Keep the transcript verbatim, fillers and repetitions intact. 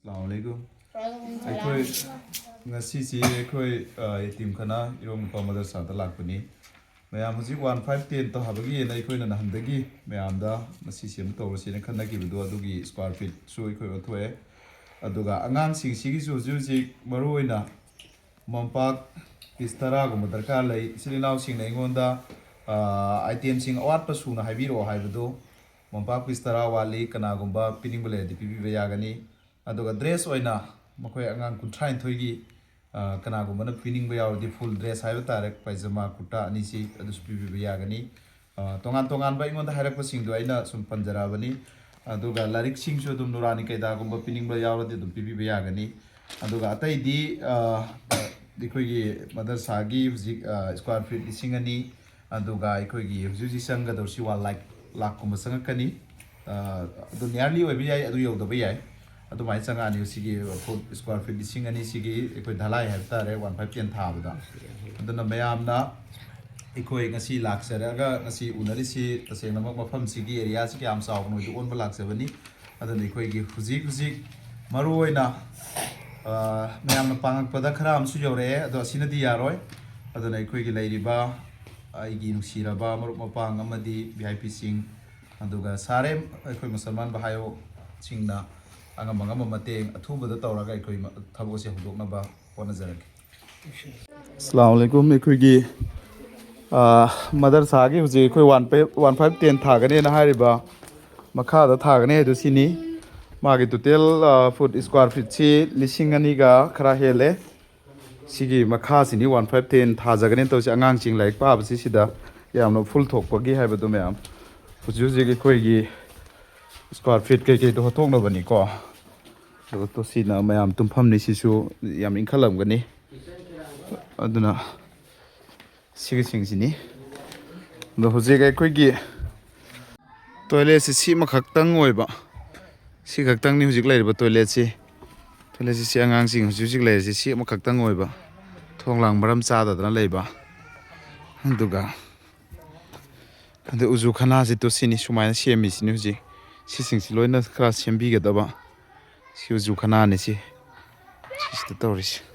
ꯑꯁꯂꯥꯃꯨ ꯑꯂꯥꯏꯀꯨꯝ꯫ ꯑꯩꯈꯣꯏ ꯉꯁꯤꯁꯤ ꯑꯩꯈꯣꯏ, ꯑ, ꯌꯦꯇꯤꯝꯈꯥꯅꯥ ꯏꯔꯣꯝ ꯅꯨꯄꯥ ꯃꯗꯔꯁꯥꯗ ꯂꯥꯛꯄꯅꯤ꯫ ꯃꯌꯥꯝ ꯍꯧꯖꯤꯛ ꯋꯥꯟ ꯐꯥꯏꯚ ꯇꯦꯟ ꯊꯥꯕꯒꯤꯅ ꯑꯩꯈꯣꯏꯅ ꯅꯍꯥꯟꯗꯒꯤ ꯃꯌꯥꯝꯗ ꯃꯁꯤ ꯁꯦꯝꯕ ꯇꯧꯔꯁꯦꯅ ꯈꯟꯅꯈꯤꯕꯗꯣ, ꯑꯗꯨꯒꯤ ꯁ꯭ꯀ꯭ꯋꯥꯔ ꯐꯤꯠꯁꯨ ꯑꯩꯈꯣꯏ ꯑꯣꯟꯊꯣꯛꯑꯦ꯫ ꯑꯗꯨꯒ ꯑꯉꯥꯡꯁꯤꯡꯁꯤꯒꯤꯁꯨ ꯍꯧꯖꯤꯛ ꯍꯧꯖꯤꯛ ꯃꯔꯨꯑꯣꯏꯅ ꯃꯣꯝꯄꯥꯛ ꯄꯤꯁ ꯇꯔꯥꯒꯨꯝꯕ ꯗꯔꯀꯥꯔ ꯂꯩ꯫ ꯏꯆꯤꯜ ꯏꯅꯥꯎꯁꯤꯡꯅ ꯑꯩꯉꯣꯟꯗ, ꯑ, ꯑꯥꯏꯇꯦꯝꯁꯤꯡ ꯑꯋꯥꯠꯄ ꯁꯨꯅ ꯍꯥꯏꯕꯤꯔꯛꯑꯣ ꯍꯥꯏꯕꯗꯣ, ꯃꯣꯝꯄꯥꯛ ꯄꯤꯁ ꯇꯔꯥ ꯋꯥꯠꯂꯤ, ꯀꯅꯥꯒꯨꯝꯕ ꯄꯤꯅꯤꯡꯕ ꯂꯩꯔꯗꯤ ꯄꯤꯕꯤꯕ ꯌꯥꯒꯅꯤ꯫ ꯑꯗꯨꯒ ꯗ꯭ꯔꯦꯁ ꯑꯣꯏꯅ ꯃꯈꯣꯏ ꯑꯉꯥꯡ ꯀꯨꯟꯊ꯭ꯔꯥꯅꯤꯊꯣꯏꯒꯤ, ꯑ, ꯀꯅꯥꯒꯨꯝꯕꯅ ꯄꯤꯅꯤꯡꯕ ꯌꯥꯎꯔꯗꯤ ꯐꯨꯜ ꯗ꯭ꯔꯦꯁ ꯍꯥꯏꯕ ꯇꯥꯔꯦ, ꯄꯥꯏꯖꯃꯥ, ꯀꯨꯔꯇꯥ ꯑꯅꯤꯁꯤ ꯑꯗꯨꯁꯨ ꯄꯤꯕꯤꯕ ꯌꯥꯒꯅꯤ꯫ ꯑ, ꯇꯣꯉꯥꯟ ꯇꯣꯉꯥꯟꯕ ꯑꯩꯉꯣꯟꯗ ꯍꯥꯏꯔꯛꯄꯁꯤꯡꯗꯣ ꯑꯩꯅ ꯁꯨꯝ ꯄꯟꯖꯔꯛꯑꯕꯅꯤ꯫ ꯑꯗꯨꯒ ꯂꯥꯏꯔꯤꯛꯁꯤꯡꯁꯨ ꯑꯗꯨꯝ ꯅꯨꯔꯥꯅꯤ ꯀꯩꯗꯥꯒꯨꯝꯕ ꯄꯤꯅꯤꯡꯕ ꯌꯥꯎꯔꯗꯤ ꯑꯗꯨꯝ ꯄꯤꯕꯤꯕ ꯌꯥꯒꯅꯤ꯫ ꯑꯗꯨꯒ ꯑꯇꯩꯗꯤ, ꯑ, ꯑꯩꯈꯣꯏꯒꯤ ꯃꯗꯔꯁꯥꯒꯤ ꯍꯧꯖꯤꯛ, ꯑ, ꯁ꯭ꯀ꯭ꯋꯥꯔ ꯐꯤꯠ ꯂꯤꯁꯤꯡ ꯑꯅꯤ, ꯑꯗꯨꯒ ꯑꯩꯈꯣꯏꯒꯤ ꯍꯧꯖꯤꯛ ꯍꯧꯖꯤꯛ ꯆꯪꯒꯗꯧꯔꯤꯁꯤ ꯋꯥꯟ ꯂꯥꯈ, ꯂꯥꯈꯀꯨꯝꯕ ꯆꯪꯉꯛꯀꯅꯤ꯫ ꯑ, ꯑꯗꯨ nearly ꯑꯣꯏꯕ ꯌꯥꯏ, ꯑꯗꯨ ꯌꯧꯗꯕ ꯌꯥꯏ꯫ ꯑꯗꯨꯃꯥꯏꯅ ꯆꯪꯉꯛꯑꯅꯤ꯫ ꯁꯤꯒꯤ ꯐꯨꯠ ꯁ꯭ꯀ꯭ꯋꯥꯔ ꯐꯤꯠ ꯂꯤꯁꯤꯡ ꯑꯅꯤ ꯁꯤꯒꯤ ꯑꯩꯈꯣꯏ ꯙꯂꯥꯏ ꯍꯥꯏꯕ ꯇꯥꯔꯦ, ꯋꯥꯟ ꯐꯥꯏꯚ ꯇꯦꯟ ꯊꯥꯕꯗ꯫ ꯑꯗꯨꯅ ꯃꯌꯥꯝꯅ ꯑꯩꯈꯣꯏ ꯉꯁꯤ ꯂꯥꯛꯆꯔꯒ ꯉꯁꯤ ꯎꯅꯔꯤꯁꯤ ꯇꯁꯦꯡꯅꯃꯛ ꯃꯐꯝꯁꯤꯒꯤ ꯑꯦꯔꯤꯌꯥꯁꯤ ꯀꯌꯥꯝ ꯆꯥꯎꯕꯅꯣ ꯍꯥꯏꯗꯨ ꯑꯣꯟꯕ ꯂꯥꯛꯆꯕꯅꯤ꯫ ꯑꯗꯨꯅ ꯑꯩꯈꯣꯏꯒꯤ ꯍꯧꯖꯤꯛ ꯍꯧꯖꯤꯛ ꯃꯔꯨꯑꯣꯏꯅ, ꯑ, ꯃꯌꯥꯝꯅ ꯄꯥꯡꯉꯛꯄꯗ ꯈꯔ ꯑꯃꯁꯨ ꯌꯧꯔꯛꯑꯦ, ꯑꯗꯣ ꯑꯁꯤꯅꯗꯤ ꯌꯥꯔꯣꯏ꯫ ꯑꯗꯨꯅ ꯑꯩꯈꯣꯏꯒꯤ ꯂꯩꯔꯤꯕ ꯑꯩꯒꯤ ꯅꯨꯡꯁꯤꯔꯕ ꯃꯔꯨꯞ ꯃꯄꯥꯡ ꯑꯃꯗꯤ ꯚꯤ ꯑꯥꯏ ꯄꯤꯁꯤꯡ, ꯑꯗꯨꯒ ꯁꯥꯔꯦ ꯑꯩꯈꯣꯏ ꯃꯨꯁꯜꯃꯥꯟ ꯚꯥꯏꯌꯣꯁꯤꯡꯅ ꯑꯉꯝ ꯑꯉꯝꯕ ꯃꯇꯦꯡ ꯑꯊꯨꯕꯗ ꯇꯧꯔꯒ ꯑꯩꯈꯣꯏ ꯃ-, ꯊꯕꯛ ꯑꯁꯤ ꯍꯧꯗꯣꯛꯅꯕ ꯍꯣꯠꯅꯖꯔꯒꯦ꯫ ꯑꯁꯂꯥꯃꯨ ꯑꯂꯥꯏꯀꯨꯝ꯫ ꯑꯩꯈꯣꯏꯒꯤ, ꯑ, ꯃꯗꯔꯁꯥꯒꯤ ꯍꯧꯖꯤꯛ ꯑꯩꯈꯣꯏ one five, one five ten ꯊꯥꯒꯅꯦꯅ ꯍꯥꯏꯔꯤꯕ ꯃꯈꯥꯗ ꯊꯥꯒꯅꯤ ꯍꯥꯏꯗꯨ ꯁꯤꯅꯤ꯫ ꯃꯥꯒꯤ ꯇꯣꯇꯦꯜ, ꯑ, ꯐꯨꯠ ꯁ꯭ꯀ꯭ꯋꯥꯔ ꯐꯤꯠꯁꯤ ꯂꯤꯁꯤꯡ ꯑꯅꯤꯒ ꯈꯔ ꯍꯦꯜꯂꯦ꯫ ꯁꯤꯒꯤ ꯃꯈꯥꯁꯤꯅꯤ ꯋꯥꯟ ꯐꯥꯏꯚ ꯇꯦꯟ ꯊꯥꯖꯒꯅꯦꯅ ꯇꯧꯔꯤꯁꯦ꯫ ꯑꯉꯥꯡꯁꯤꯡ ꯂꯥꯏꯔꯤꯛ ꯄꯥꯕꯁꯤ ꯁꯤꯗ ꯌꯥꯝꯅ ꯐꯨꯜ ꯊꯣꯛꯄꯒꯤ ꯍꯥꯏꯕꯗꯣ ꯃꯌꯥꯝ꯫ ꯍꯧꯖꯤꯛ ꯍꯧꯖꯤꯛ ꯑꯩꯈꯣꯏꯒꯤ ꯁ꯭ꯀ꯭ꯋꯥꯔ ꯐꯤꯠ ꯀꯩꯀꯩꯗꯣ ꯍꯣꯠꯇꯣꯛꯅꯕꯅꯤꯀꯣ꯫ ꯑꯗꯨꯒ ꯇꯣ-, ꯁꯤꯅ ꯃꯌꯥꯝ ꯇꯨꯝꯐꯝꯅꯤ, ꯁꯤꯁꯨ ꯌꯥꯝ ꯏꯪꯈꯠꯂꯝꯒꯅꯤ꯫ ꯑꯗꯨꯅ ꯁꯤꯒꯤꯁꯤꯡꯁꯤꯅꯤ꯫ ꯑꯗꯣ ꯍꯧꯖꯤꯛ ꯑꯩꯈꯣꯏꯒꯤ ꯇꯣꯏꯂꯦꯠꯁꯤ ꯁꯤ ꯑꯃꯈꯛꯇꯪ ꯑꯣꯏꯕ, ꯁꯤ ꯈꯛꯇꯪꯅꯤ ꯍꯧꯖꯤꯛ ꯂꯩꯔꯤꯕ ꯇꯣꯏꯂꯦꯠꯁꯤ꯫ ꯇꯣꯏꯂꯦꯠꯁꯤ ꯁꯤ ꯑꯉꯥꯡꯁꯤꯡ ꯍꯧꯖꯤꯛ ꯍꯧꯖꯤꯛ ꯂꯩꯔꯤꯁꯤ ꯁꯤ ꯑꯃꯈꯛꯇꯪ ꯑꯣꯏꯕ, ꯊꯣꯡ ꯂꯥꯡ ꯃꯔꯝ ꯆꯥꯗꯗꯅ ꯂꯩꯕ꯫ ꯑꯗꯨꯒ ꯑꯗꯩ ꯎꯖꯨ ꯈꯅꯥꯁꯤ ꯇꯨ ꯁꯤꯅꯤ ꯁꯨꯃꯥꯏꯅ ꯁꯦꯝꯃꯤꯁꯤꯅꯤ ꯍꯧꯖꯤꯛ꯫ ꯁꯤꯁꯤꯡꯁꯤ ꯂꯣꯏꯅ ꯈꯔ ꯁꯦꯝꯕꯤꯒꯗꯕ꯫ ꯁꯤꯁꯨ ꯈꯅꯥꯅꯤ ꯁꯤ꯫ ꯁꯤꯁꯤꯗ ꯇꯧꯔꯤꯁꯦ꯫